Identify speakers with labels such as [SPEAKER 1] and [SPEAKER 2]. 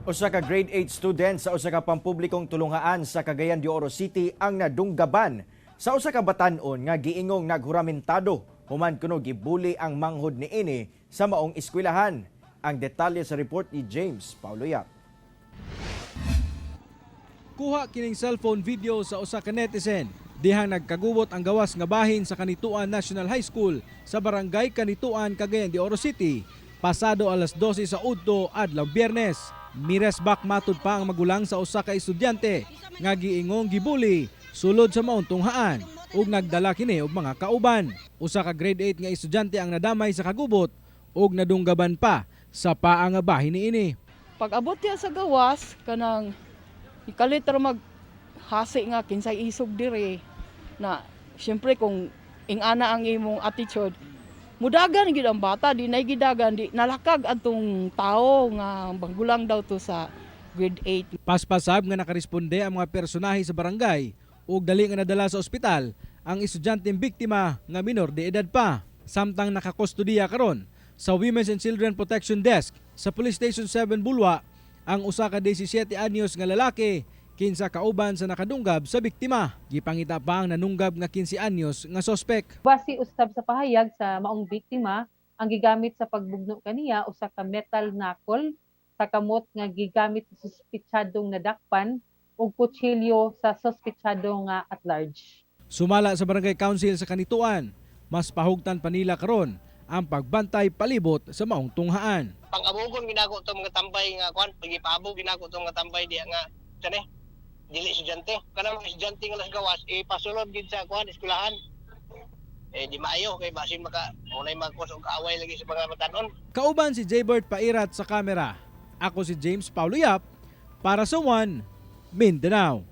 [SPEAKER 1] Usa ka Grade 8 student sa usa ka pampublikong tulunghaan sa Cagayan de Oro City ang nadunggaban sa usa ka batan-on nga giingong naghuramentado human kuno gibuli ang manghod niini sa maong eskwelahan. Ang detalye sa report ni James Paulo Yap.
[SPEAKER 2] Kuha kining cellphone video sa usa ka netizen dihang nagkagubot ang gawas nga bahin sa Canitoan National High School sa Barangay Canitoan, Cagayan de Oro City, pasado alas 12 sa udto adlaw Biyernes. Miresbak matud pa ang magulang sa usa ka estudyante nga giingong gibuli sulod sa maong tunghaan ug nagdala kini og mga kauban. Usa ka Grade 8 nga estudyante ang nadamay sa kagubot ug nadunggaban pa sa paa nga bahin niini.
[SPEAKER 3] Pag abot niya sa gawas, kanang ikalit ra mag hasi nga kinsay isog dire na. Syempre, kung ingana ang imong attitude, mudagan gid ang bata. Di nay gidagan, di nalakag atong tao nga banggulang daw to sa Grade 8.
[SPEAKER 2] Paspasab nga nakaresponde ang mga personahe sa barangay ug dali nga nadala sa ospital ang estudyanteng biktima nga minor de edad pa. Samtang nakakustudiya karon sa Women's and Children Protection Desk sa Police Station 7 Bulua ang usa ka 17 anyos nga lalaki kinsa kauban sa nakadunggab sa biktima. Gipangita pa ang nanunggab nga 15 anyos nga sospek.
[SPEAKER 4] Base usab sa pahayag sa maong biktima, ang gigamit sa pagbugno kaniya usa ka metal knuckle sa kamot nga gigamit sa suspetsadong nadakpan ug kutsilyo sa suspetsadong nga at large.
[SPEAKER 2] Sumala sa Barangay Council sa Canitoan, mas pahugtan pa nila karon ang pagbantay palibot sa maong tunghaan.
[SPEAKER 5] Pang-abugon ginako to mga tambay nga kuan, pagipaabog ginako to mga tambay diya nga kani dili estudyante, kanang mga estudyante nga las gawas ipasulod gid sa kuan, eskwelahan. Eh di maayo kay basin maka unay magkos og kaaway lagi sa mga batan-on.
[SPEAKER 2] Kauban si Jaybert Pairat sa kamera. Ako si James Paulo Yap para sa One Mindanao.